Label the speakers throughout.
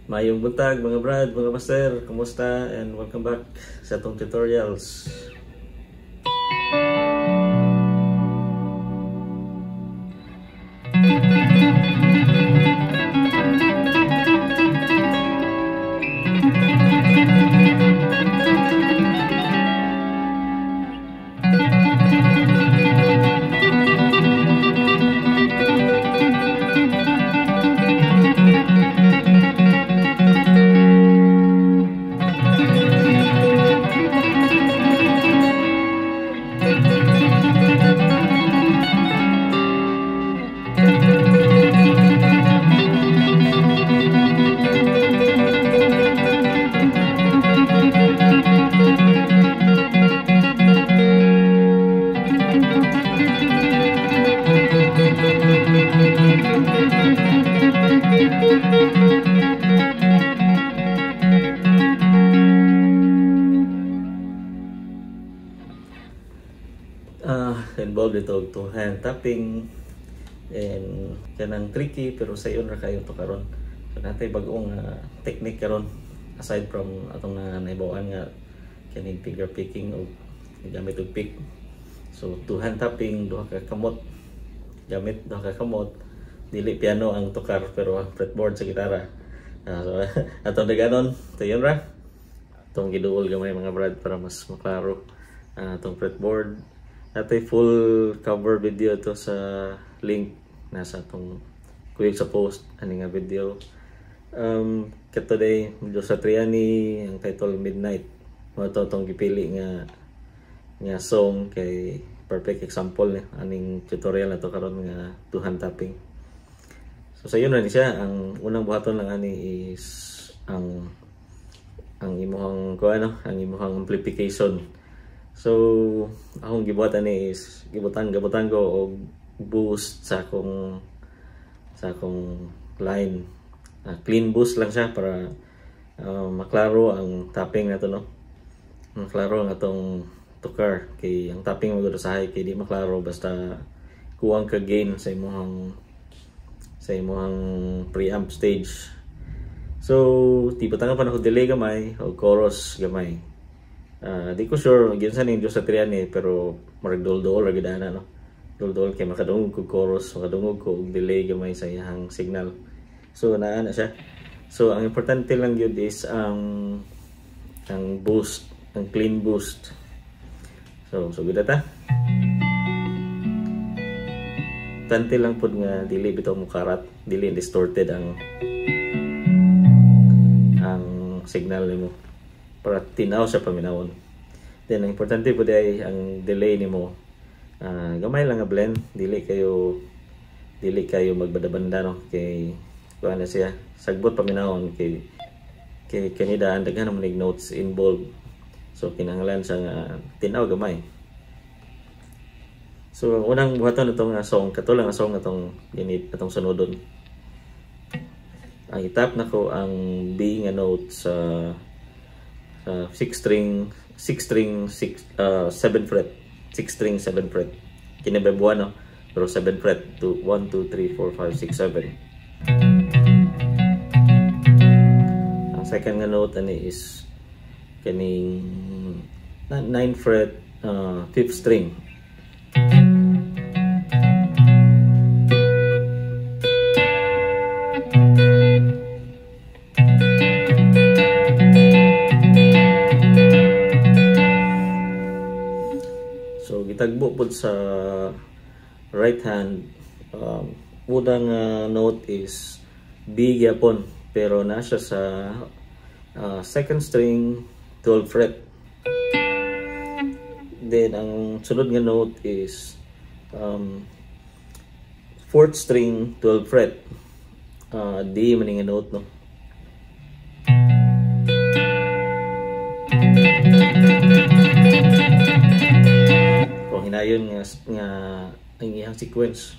Speaker 1: Maayong buntag mga brad, mga master, kumusta and welcome back sa atong tutorials. Involved ito og two hand tapping and kanang tricky pero sayon ra kayo to karon. So natay bag-ong technique karon aside from atong naibaw-an nga kaning finger picking og gamit og pick. So two hand tapping, duha ka kamot, gamit duha ka kamot, dili piano ang tukar pero ang fretboard sa gitara. So atong daganon, sayon ra. Atong giduol gamay mga brad para mas maklaro atong fretboard. Natay full cover video to sa link nasa atong kuyog sa post ani nga video. Today Joe Satriani, ang title Midnight. Mao to atong gipili nga nga song kay perfect example ni aning tutorial na to karon nga two hand tapping. So sayon ra ni siya. Ang unang buhaton lang ani is ang imong kuano, ang imong amplification. So akong gibuhat ani is gibutang ko og boost sa akong line. Clean boost lang siya para maklaro ang tapping nato, no. Maklaro ang atong tukar kay ang tapping mo gud usahay kay di maklaro basta kuwang ka gain sa imong preamp stage. So tibutangan pa nako delay gamay o chorus gamay. Di ko sure giunsa ning Joe Satriani pero marag dol-dol ra gid ana, no. Dol-dol kay makadungog kog chorus, makadungog ko og delay gamay sa iyang signal. So naa na siya. So ang importante lang gyud is ang boost, ang clean boost. So gud ta. Tante lang pud nga dili bitaw mo karat, dili distorted ang signal nimo para tinaw sa paminawon. Then ang importante po ay ang delay nimo. Gamay lang nga blend, dili kayo magbadabanda, no, kay kuan na siya sagbot paminawon kay kanida ang daghan man notes involved. So kinahanglan siya nga tinaw gamay. So ang unang buhaton atong song, kato lang ang song atong ginit atong sunodon. Ang itap nako ang B nga note sa 6 string 6 7 fret, 6 string 7 fret. Kinabebuan, no, pero 7 fret to 1 2 3 4 5 6 7. Ang second nga note ani is kaning 9 fret 5th string. So gitagbo pod sa right hand, unang note is B gyapon pero na siya sa second string 12 fret. Then ang sunod nga note is fourth string 12 fret. D man nga note, no. Kung hinayon nga ang iyang sequence.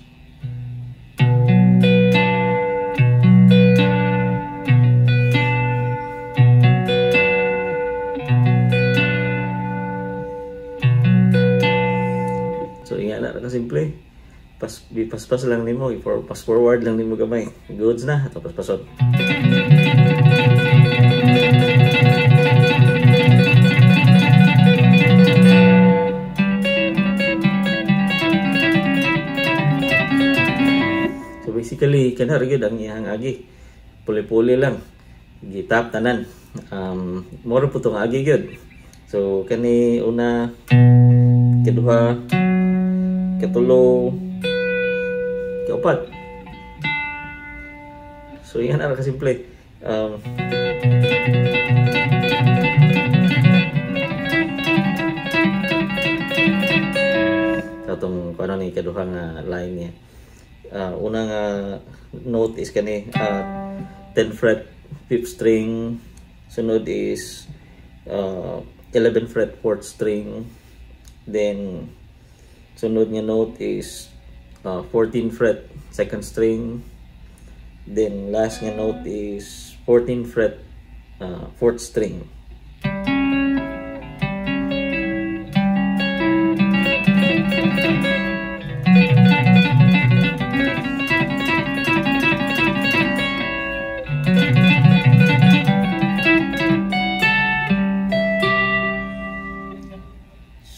Speaker 1: So inga na ka simple. Paspas lang nimo, i-pass forward lang nimo gamay. Goods na ato paspason. kana ra gyud ang iyang agi. Puli-puli lang. Gitap tanan. Moro po tong agi gyud. So kani una, kaduha, katulo, kaupat. So yan ra kasimple. Atong kuno ni kaduha nga line niya. Una nga note is kani 10 fret 5th string, sunod is 11 fret 4th string, then sunod nga note is 14 fret 2nd string, then last nga note is 14 fret 4th string.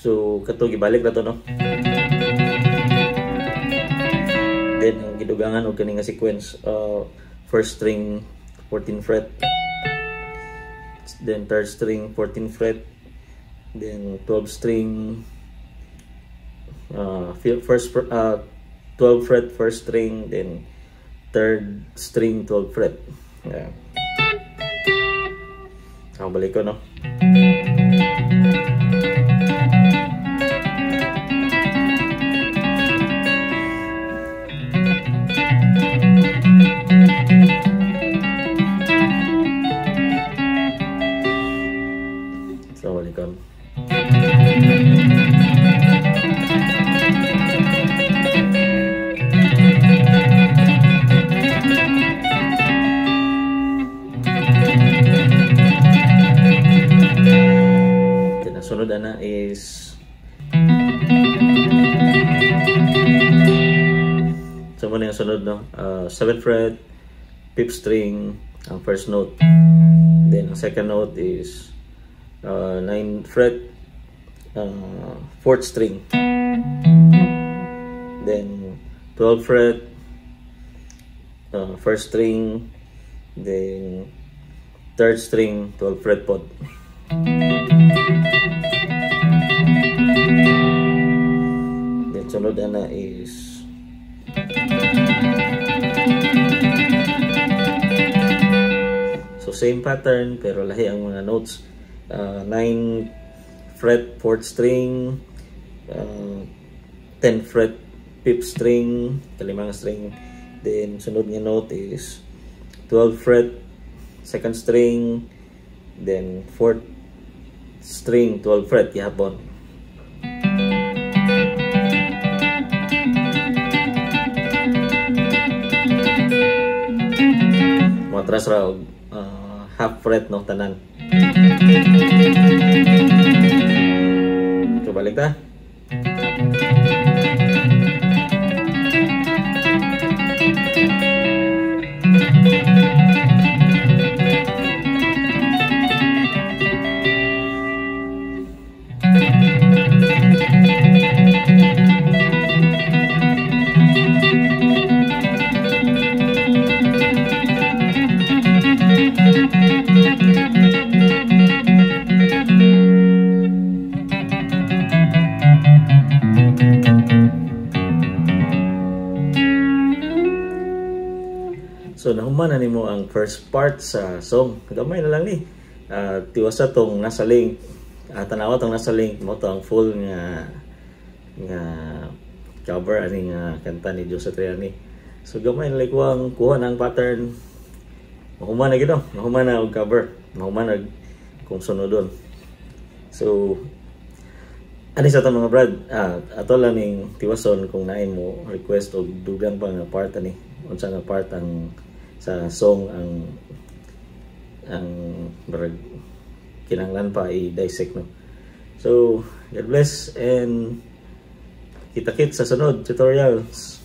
Speaker 1: So kato gibalik na to, no? Then ang gidugangan og kani nga sequence, first string 14 fret, then third string 14 fret, then 12 string first 12 fret first string, then third string 12 fret. Yeah. Ang balik ko, no? So balikan. Then ang sunod ana is, so muna yung sunod, no? 7th fret 5th string ang first note, then ang second note is 9th fret 4th string, then 12th fret 1st string, then 3rd string 12th fret pod. Then sunod ana is so same pattern pero lahi ang mga notes. 9 fret 4th string, 10 fret 5th string, kalimang string, then sunod nga note is 12 fret 2nd string, then 4th string 12 fret gihapon. Matras ra og half fret, no, tanan. So balik ta. So nahuman na nimo ang first part sa song. Gamay na lang ni. Tiwasa tong nasa link. Tanawa tong nasa link mo to ang full nga nga cover ani nga kanta ni Joe Satriani. So gamay na lang kuha kuha na ang pattern. Mahuman na gid, no? Mahuman na og cover. Mahuman na kung sunodon. So ani sa atong mga brad, ato lang ning tiwason kung naay mo request og dugang pa nga part ani, unsa nga part ang sa song ang brad kinahanglan pa i-dissect, no? So God bless and kita-kits sa sunod tutorials.